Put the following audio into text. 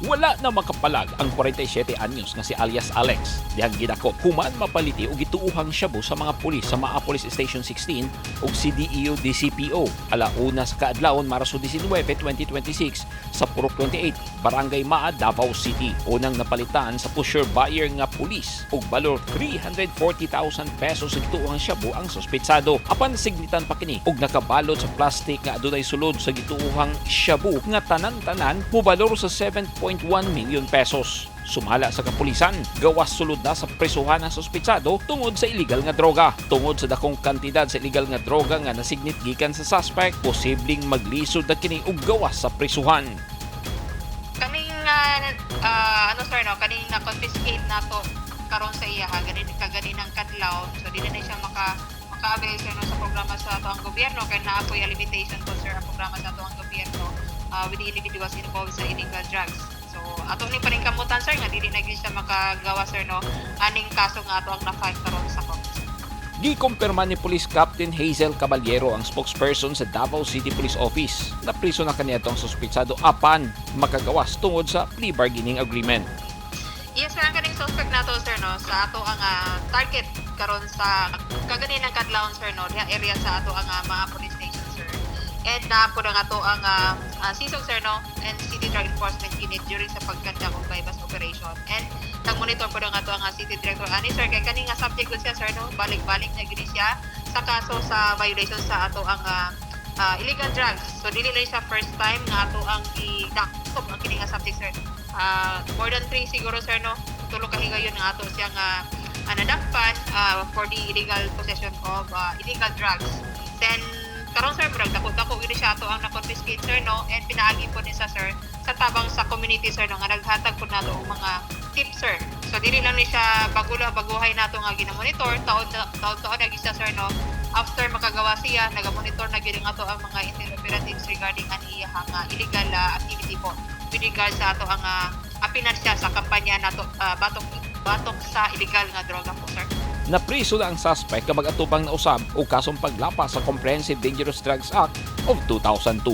Wala na makapalag ang 47 anyos nga si alias Alex dihang gidakop human mapaliti og gituohang shabu sa mga pulis sa Maa Police Station 16 ug CDEO DCPO alauna sa kaadlawon, Marso 19, 2026 sa Purok 28, Barangay Maa, Davao City. Unang napalitan sa pusher buyer nga pulis og balor 340,000 pesos sa gituohang shabu ang suspetsado. Apan signitan pa kini og nakabalot sa plastic nga adunay sulod sa gituohang shabu nga tanan-tanan mobalor sa 7.1 million pesos. Sumala sa kapulisan, gawas sulod na sa presuhan ang suspetsado tungod sa illegal nga droga. Tungod sa dakong kantidad sa illegal nga droga nga nasignit gikan sa suspect, posibleng maglisod na kini og gawas sa presuhan. Kaning ano, sir, no, kaning na confiscate nato karon sa iya ha ganin kaganinang kadlaw, so dili na siya maka-avail, sir, no, sa programa sa atoang gobyerno kay naa poy limitation po, sir, ang programa sa atoang gobyerno with the individuals involved sa illegal drugs. So ato ni paningkamutan, sir, nga dili na gyud siya makagawa, sir, no, aning kaso nga ato ang na-file karon sa court. Gikumpirma ni Police Captain Hazel Caballero, ang spokesperson sa Davao City Police Office, na priso na kaniadto ang suspetsado apan makagawas tungod sa plea bargaining agreement. Yes, sir, ang kaning suspect nato, sir, no, sa ato ang target karon sa kaganinang kadlawon, sir, no, diha area sa ato ang Maa Police Station, sir. And naa po ang ato ang CSOG, sir, no, and City Drug Enforcement Unit during sa pagkandak og buy-bust operation. And nag-monitor po ang ato ang City Director ani, sir, kay kani nga subject ko siya, sir, no, balik-balik na gini siya sa kaso sa violation sa ato ang illegal drugs. So dili lang siya first time nga ato ang i-dakop ang kini nga subject, sir. More than three siguro, sir, no, tulo ka higayon nga ato siya nga nadakpan for the illegal possession of illegal drugs. Then karon, sir, murag dako-dako gid siya ato ang na-confiscate, sir, no, and pinaagi po ni sa, sir, sa tabang sa community, sir, no, nga naghatag po nato og mga tips, sir. So dili lang ni siya bagula baguhay nato nga gina-monitor, taon taon taon na siya, sir, no. After makagawa siya, naga-monitor na gyud ang ato ang mga intel operatives regarding ani iya nga illegal activity po with regard sa ato ang apinan siya sa kampanya nato batok batok sa illegal nga droga po, sir. Napriso na ang suspect nga mag-atubang na usab og kasong paglapas sa Comprehensive Dangerous Drugs Act of 2002.